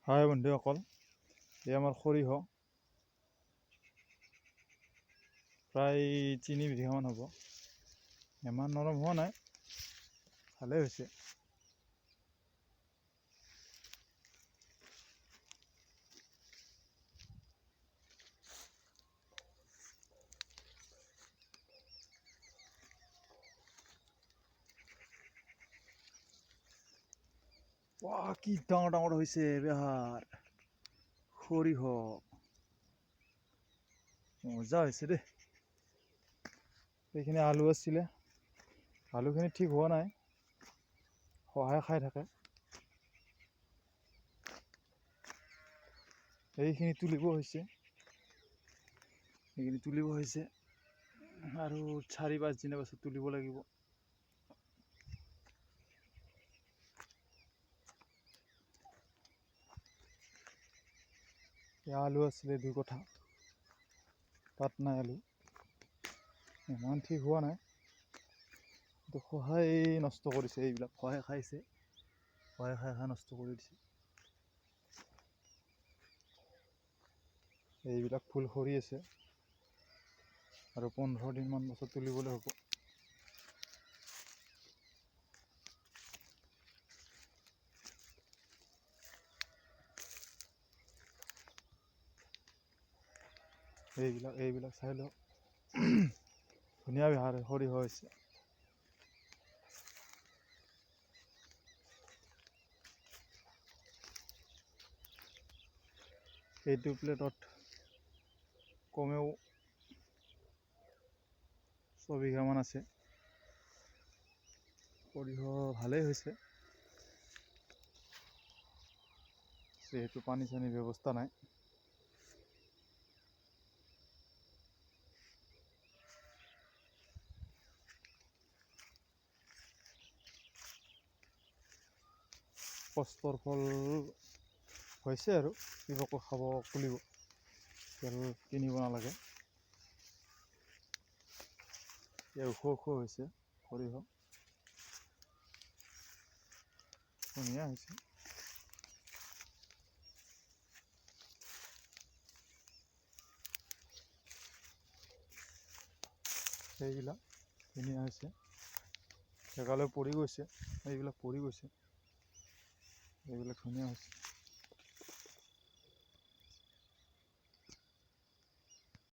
হাই বন্ধুসকল, এই আমাৰ সৰিয়হ প্ৰায় 3 বিঘামান হ'ব। ইমান নৰম হোৱা নাই, ভালেই হৈছে। ৱাহ, কি ডাঙৰ ডাঙৰ হৈছে বেহাৰ সৰিয়হ, মজা হৈছে দেই। এইখিনি আলু আছিলে, আলুখিনি ঠিক হোৱা নাই, সহায় খাই থাকে। এইখিনি তুলিব হৈছে, এইখিনি তুলিব হৈছে আৰু 4-5 দিনৰ পাছত তুলিব লাগিব। আলু আছিলে 2 কঠা, তাত নাই আলু, ইমান ঠিক হোৱা নাই। কিন্তু সহায় নষ্ট কৰিছে, এইবিলাক সহায় খাইছে, সহায় খাই খাই নষ্ট কৰি দিছে। এইবিলাক ফুল সৰি আছে আৰু 15 দিনমান পাছত তুলিবলৈ হ'ব। এইবিলাক চাই লওক, ধুনীয়া বিহাৰ সৰিয়হ হৈছে। এইটো প্লেটত কমেও 6 বিঘামান আছে। সৰিয়হ ভালেই হৈছে, যিহেতু পানী চানীৰ ব্যৱস্থা নাই। কষ্টৰ ফল হৈছে আৰু কিবাকৈ খাব খুলিব, তেল কিনিব নালাগে। এতিয়া ওখ ওখ হৈছে সৰিয়হ, ধুনীয়া হৈছে। সেইবিলাক ধুনীয়া হৈছে, জেগালৈ পৰি গৈছে, এইবিলাক পৰি গৈছে, এইবিলাক ধুনীয়া হৈছে।